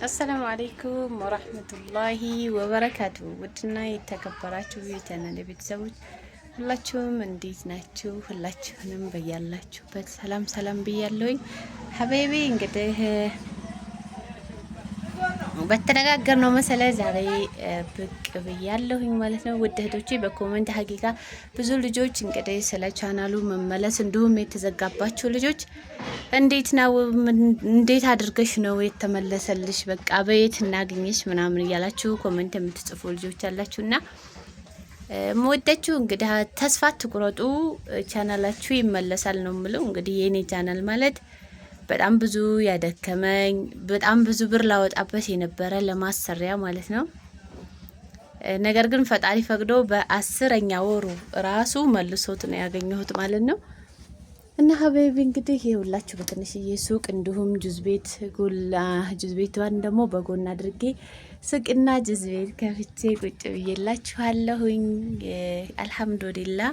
السلام عليكم ورحمة الله وبركاته። ውድና የተከበራችሁ የቻናል ቤተሰቦች ሁላችሁም እንዴት ናችሁ? ሁላችሁንም በያላችሁበት ሰላም ሰላም ብያለሁኝ። حبايبي እንግዲህ በተነጋገርነው መሰረት ዛሬ ብቅ ብያለሁኝ ማለት ነው። ውድ እህቶቼ በ comment حقيقة ብዙ ልጆች እንግዲህ ስለ ቻናሉ መመለስ እንዲሁም የተዘጋባችሁ ልጆች እንዴት ነው፣ እንዴት አድርገሽ ነው የተመለሰልሽ፣ በቃ በየት እናገኘሽ ምናምን እያላችሁ comment የምትጽፉ ልጆች አላችሁና መወዳችሁ እንግዲህ ተስፋ አትቁረጡ፣ ቻናላችሁ ይመለሳል ነው የምለው። እንግዲህ የኔ ቻናል ማለት በጣም ብዙ ያደከመኝ፣ በጣም ብዙ ብር ላወጣበት የነበረ ለማሰሪያ ማለት ነው። ነገር ግን ፈጣሪ ፈቅዶ በ10ኛ ወሩ ራሱ መልሶት ነው ያገኘሁት ማለት ነው። እና حبايبي እንግዲህ ይኸውላችሁ በትንሽዬ ሱቅ እንዲሁም ጁዝ ቤት ጎላ ጁዝ ቤቷን ደግሞ በጎን አድርጌ ሱቅና ጁዝ ቤት ከፍቼ ቁጭ ብዬላችኋለሁኝ። الحمد لله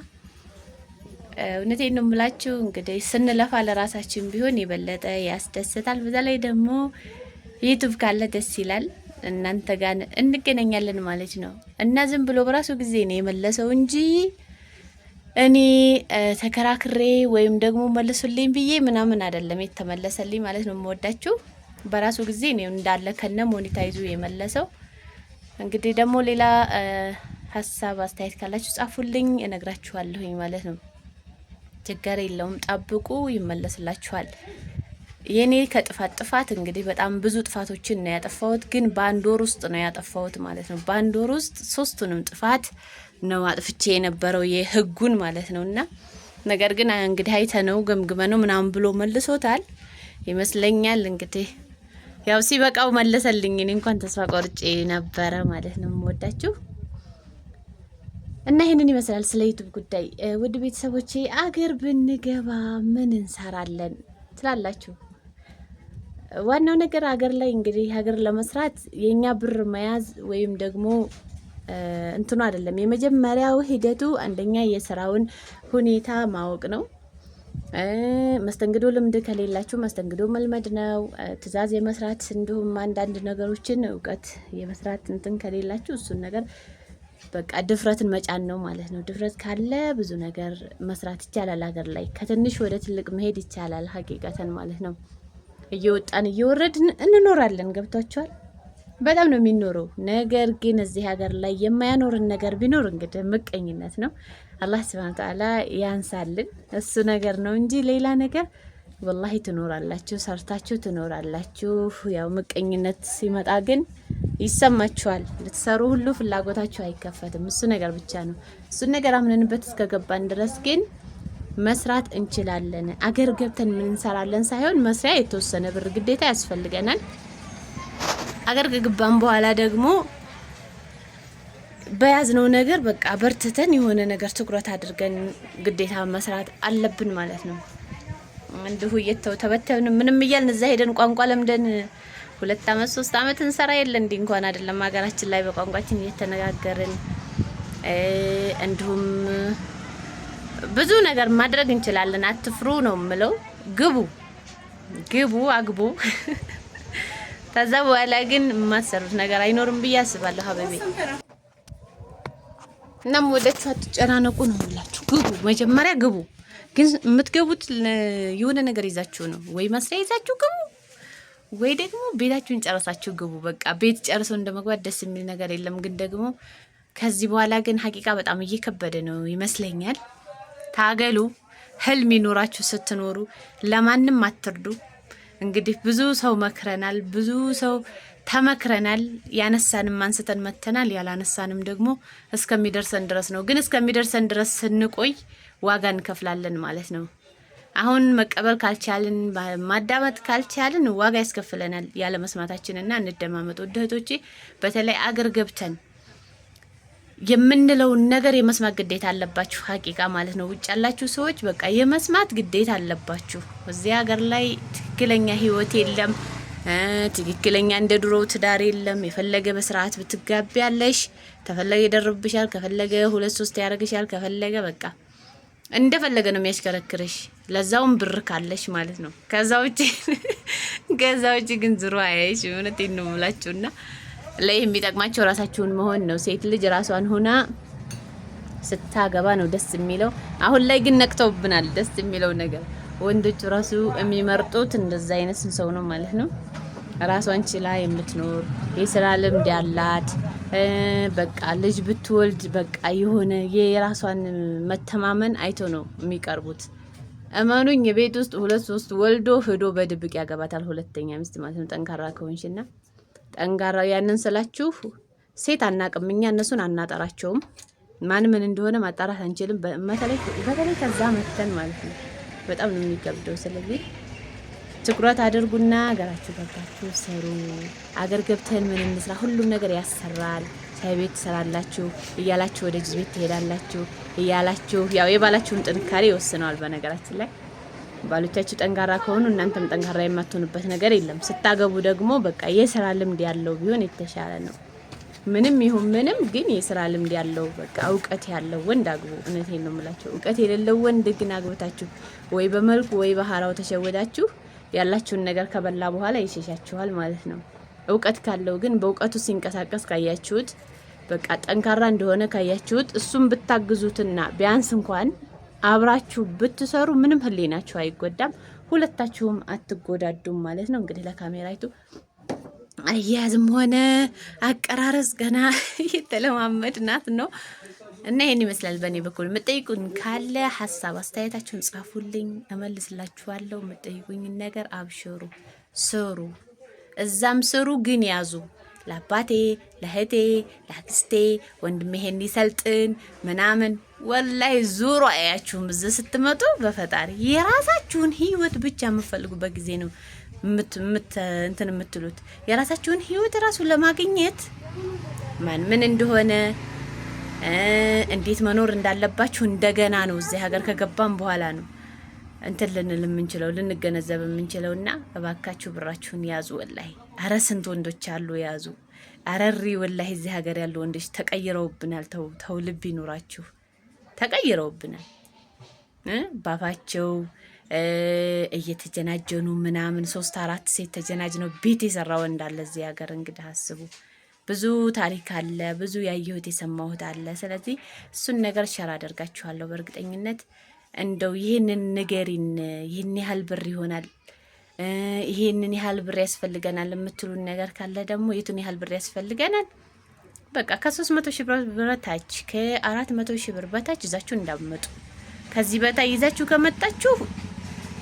እውነቴን ነው የምላችሁ። እንግዲህ ስንለፋ ለራሳችን ቢሆን የበለጠ ያስደስታል። በዛ ላይ ደግሞ ዩቱብ ካለ ደስ ይላል። እናንተ ጋር እንገናኛለን ማለት ነው እና ዝም ብሎ በራሱ ጊዜ ነው የመለሰው እንጂ እኔ ተከራክሬ ወይም ደግሞ መልሱልኝ ብዬ ምናምን አይደለም የተመለሰልኝ ማለት ነው። የምወዳችሁ በራሱ ጊዜ ነው እንዳለ ከነ monetize ኡ የመለሰው። እንግዲህ ደግሞ ሌላ ሀሳብ አስተያየት ካላችሁ ጻፉልኝ፣ እነግራችኋለሁኝ ማለት ነው። ችግር የለውም፣ ጠብቁ፣ ይመለስላችኋል። የኔ ከጥፋት ጥፋት እንግዲህ በጣም ብዙ ጥፋቶችን ነው ያጠፋሁት፣ ግን በአንድ ወር ውስጥ ነው ያጠፋሁት ማለት ነው። በአንድ ወር ውስጥ ሶስቱንም ጥፋት ነው አጥፍቼ የነበረው የህጉን ማለት ነው። እና ነገር ግን እንግዲህ አይተነው ገምግመነው ምናምን ብሎ መልሶታል ይመስለኛል። እንግዲህ ያው ሲበቃው መለሰልኝ። እኔ እንኳን ተስፋ ቆርጬ ነበረ ማለት ነው። የምወዳችሁ እና ይህንን ይመስላል ስለ ዩቱብ ጉዳይ። ውድ ቤተሰቦቼ አገር ብንገባ ምን እንሰራለን ትላላችሁ? ዋናው ነገር አገር ላይ እንግዲህ ሀገር ለመስራት የኛ ብር መያዝ ወይም ደግሞ እንትኑ አይደለም። የመጀመሪያው ሂደቱ አንደኛ የስራውን ሁኔታ ማወቅ ነው። መስተንግዶ ልምድ ከሌላችሁ መስተንግዶ መልመድ ነው። ትዕዛዝ የመስራት እንዲሁም አንዳንድ ነገሮችን እውቀት የመስራት እንትን ከሌላችሁ እሱን ነገር በቃ ድፍረትን መጫን ነው ማለት ነው። ድፍረት ካለ ብዙ ነገር መስራት ይቻላል። ሀገር ላይ ከትንሽ ወደ ትልቅ መሄድ ይቻላል። ሀቂቀተን ማለት ነው። እየወጣን እየወረድን እንኖራለን። ገብቷችኋል? በጣም ነው የሚኖረው። ነገር ግን እዚህ ሀገር ላይ የማያኖርን ነገር ቢኖር እንግዲህ ምቀኝነት ነው። አላህ ስብሐነ ወተዓላ ያንሳልን እሱ ነገር ነው እንጂ ሌላ ነገር ወላሂ ትኖራላችሁ፣ ሰርታችሁ ትኖራላችሁ። ያው ምቀኝነት ሲመጣ ግን ይሰማችኋል። ልትሰሩ ሁሉ ፍላጎታችሁ አይከፈትም። እሱ ነገር ብቻ ነው። እሱን ነገር አምነንበት እስከገባን ድረስ ግን መስራት እንችላለን። አገር ገብተን ምን እንሰራለን ሳይሆን መስሪያ የተወሰነ ብር ግዴታ ያስፈልገናል። አገር ከገባን በኋላ ደግሞ በያዝነው ነገር በቃ በርትተን የሆነ ነገር ትኩረት አድርገን ግዴታ መስራት አለብን ማለት ነው። እንዲሁ እየተው ምንም እያልን እዛ ሄደን ቋንቋ ለምደን 2 አመት 3 አመት እንሰራ የለ እንዲ እንኳን አይደለም ሀገራችን ላይ በቋንቋችን እየተነጋገርን እንዲሁም ብዙ ነገር ማድረግ እንችላለን። አትፍሩ ነው የምለው። ግቡ ግቡ አግቡ። ከዛ በኋላ ግን የማትሰሩት ነገር አይኖርም ብዬ አስባለሁ። حبايبي እናም ወደችሁ አትጨናነቁ ነው የምላችሁ። ግቡ፣ መጀመሪያ ግቡ። ግን የምትገቡት የሆነ ነገር ይዛችሁ ነው ወይ መስሪያ ይዛችሁ ግቡ፣ ወይ ደግሞ ቤታችሁን ጨረሳችሁ ግቡ። በቃ ቤት ጨርሶ እንደመግባት ደስ የሚል ነገር የለም። ግን ደግሞ ከዚህ በኋላ ግን حقيقة በጣም እየከበደ ነው ይመስለኛል። ታገሉ። ህልም ይኖራችሁ ስትኖሩ ለማንም አትርዱ። እንግዲህ ብዙ ሰው መክረናል፣ ብዙ ሰው ተመክረናል። ያነሳንም አንስተን መተናል፣ ያላነሳንም ደግሞ እስከሚደርሰን ድረስ ነው። ግን እስከሚደርሰን ድረስ ስንቆይ ዋጋ እንከፍላለን ማለት ነው። አሁን መቀበል ካልቻልን፣ ማዳመጥ ካልቻልን ዋጋ ያስከፍለናል ያለ መስማታችንና እንደማመጥ። ውድ እህቶቼ በተለይ አገር ገብተን የምንለውን ነገር የመስማት ግዴታ አለባችሁ። ሀቂቃ ማለት ነው። ውጭ ያላችሁ ሰዎች በቃ የመስማት ግዴታ አለባችሁ። እዚህ ሀገር ላይ ትክክለኛ ህይወት የለም። ትክክለኛ እንደ ድሮ ትዳር የለም። የፈለገ በስርዓት ብትጋቢ ያለሽ ተፈለገ ይደርብሻል፣ ከፈለገ ሁለት ሶስት ያደርግሻል፣ ከፈለገ በቃ እንደፈለገ ነው የሚያሽከረክርሽ፣ ለዛውም ብር ካለሽ ማለት ነው። ከዛ ውጭ ግን ዙሮ አያይሽ። እውነቴን ነው የምላችሁና ላይ የሚጠቅማቸው ራሳችሁን መሆን ነው። ሴት ልጅ ራሷን ሆና ስታገባ ነው ደስ የሚለው። አሁን ላይ ግን ነቅተውብናል። ደስ የሚለው ነገር ወንዶቹ ራሱ የሚመርጡት እንደዛ አይነት ሰው ነው ማለት ነው። ራሷን ችላ የምትኖር፣ የስራ ልምድ ያላት፣ በቃ ልጅ ብትወልድ በቃ የሆነ የራሷን መተማመን አይቶ ነው የሚቀርቡት። እመኑኝ የቤት ውስጥ ሁለት ሶስት ወልዶ ሂዶ በድብቅ ያገባታል፣ ሁለተኛ ሚስት ማለት ነው። ጠንካራ ከሆንሽና ጠንካራ፣ ያንን ስላችሁ ሴት አናቅም እኛ፣ እነሱን አናጠራቸውም። ማን ምን እንደሆነ ማጣራት አንችልም። በተለይ በተለይ ከዛ መተን ማለት ነው በጣም ነው የሚከብደው። ስለዚህ ትኩረት አድርጉና ሀገራችሁ ገብታችሁ ስሩ። አገር ገብተን ምን እንስራ? ሁሉም ነገር ያሰራል። ሻይ ቤት ትሰራላችሁ እያላችሁ ወደ ጁዝ ቤት ትሄዳላችሁ እያላችሁ፣ ያው የባላችሁን ጥንካሬ ይወስነዋል። በነገራችን ላይ ባሎቻችሁ ጠንካራ ከሆኑ እናንተም ጠንካራ የማትሆኑበት ነገር የለም። ስታገቡ ደግሞ በቃ የስራ ልምድ ያለው ቢሆን የተሻለ ነው። ምንም ይሁን ምንም ግን የስራ ልምድ ያለው፣ በቃ እውቀት ያለው ወንድ አግቡ። እውነቴን ነው የምላቸው። እውቀት የሌለው ወንድ ግን አግብታችሁ ወይ በመልኩ ወይ በሀራው ተሸወዳችሁ ያላችሁን ነገር ከበላ በኋላ ይሸሻችኋል ማለት ነው። እውቀት ካለው ግን በእውቀቱ ሲንቀሳቀስ ካያችሁት፣ በቃ ጠንካራ እንደሆነ ካያችሁት፣ እሱም ብታግዙትና ቢያንስ እንኳን አብራችሁ ብትሰሩ ምንም ህሊናችሁ አይጎዳም፣ ሁለታችሁም አትጎዳዱም ማለት ነው። እንግዲህ ለካሜራይቱ አያያዝም ሆነ አቀራረጽ ገና እየተለማመድናት ነው እና ይሄን ይመስላል። በእኔ በኩል የምጠይቁኝ ካለ ሀሳብ አስተያየታችሁን ጻፉልኝ፣ እመልስላችኋለሁ። የምጠይቁኝን ነገር አብሽሩ፣ ስሩ፣ እዛም ስሩ፣ ግን ያዙ። ለአባቴ፣ ለእህቴ፣ ለአክስቴ፣ ወንድሜ ይሄን ይሰልጥን ምናምን ወላይ ዙሮ አያችሁም። እዚህ ስትመጡ በፈጣሪ የራሳችሁን ህይወት ብቻ የምትፈልጉበት ጊዜ ነው እንትን የምትሉት። የራሳችሁን ህይወት ራሱ ለማግኘት ማን ምን እንደሆነ፣ እንዴት መኖር እንዳለባችሁ እንደገና ነው እዚህ ሀገር ከገባም በኋላ ነው እንትን ልንል የምንችለው፣ ልንገነዘብ የምንችለው። እና እባካችሁ ብራችሁን ያዙ። ወላሂ አረ ስንት ወንዶች አሉ፣ ያዙ። አረሪ ወላሂ እዚህ ሀገር ያሉ ወንዶች ተቀይረውብናል። ተው ተው፣ ልብ ይኑራችሁ። ተቀይረውብናል። ባፋቸው እየተጀናጀኑ ምናምን ሶስት አራት ሴት ተጀናጅነው ቤት የሰራ ወንድ አለ እዚህ ሀገር። እንግዲህ አስቡ። ብዙ ታሪክ አለ፣ ብዙ ያየሁት የሰማሁት አለ። ስለዚህ እሱን ነገር share አደርጋችኋለሁ በእርግጠኝነት። እንደው ይህንን ንገሪን፣ ይህን ያህል ብር ይሆናል፣ ይህንን ያህል ብር ያስፈልገናል የምትሉን ነገር ካለ ደግሞ የቱን ያህል ብር ያስፈልገናል? በቃ ከ300,000 ብር በታች፣ ከ400,000 ብር በታች ይዛችሁ እንዳመጡ። ከዚህ በታች ይዛችሁ ከመጣችሁ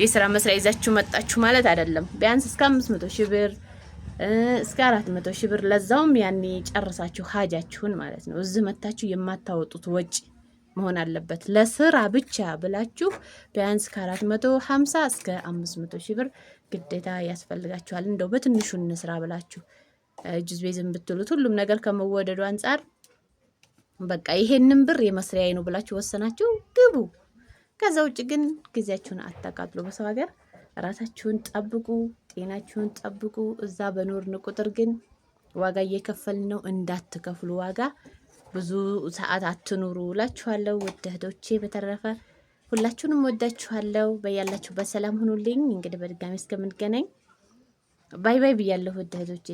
የስራ መስሪያ ይዛችሁ መጣችሁ ማለት አይደለም። ቢያንስ እስከ 500,000 ብር፣ እስከ 400,000 ብር፣ ለዛውም ያኔ ጨርሳችሁ ሀጃችሁን ማለት ነው። እዚህ መታችሁ የማታወጡት ወጪ መሆን አለበት። ለስራ ብቻ ብላችሁ ቢያንስ ከ450 እስከ 500,000 ብር ግዴታ ያስፈልጋችኋል። እንደው በትንሹ እንስራ ብላችሁ ጁዝ ቤዝን ብትሉት ሁሉም ነገር ከመወደዱ አንጻር በቃ ይሄንን ብር የመስሪያዬ ነው ብላችሁ ወሰናችሁ ግቡ። ከዛ ውጭ ግን ጊዜያችሁን አታቃጥሉ። በሰው ሀገር ራሳችሁን ጠብቁ፣ ጤናችሁን ጠብቁ። እዛ በኖርን ቁጥር ግን ዋጋ እየከፈልን ነው። እንዳትከፍሉ ዋጋ፣ ብዙ ሰዓት አትኑሩ እላችኋለሁ ውድ እህቶቼ። በተረፈ ሁላችሁንም ወዳችኋለሁ። በያላችሁበት ሰላም ሁኑልኝ። እንግዲህ በድጋሚ እስከምንገናኝ bye bye ብያለሁ ውድ እህቶቼ።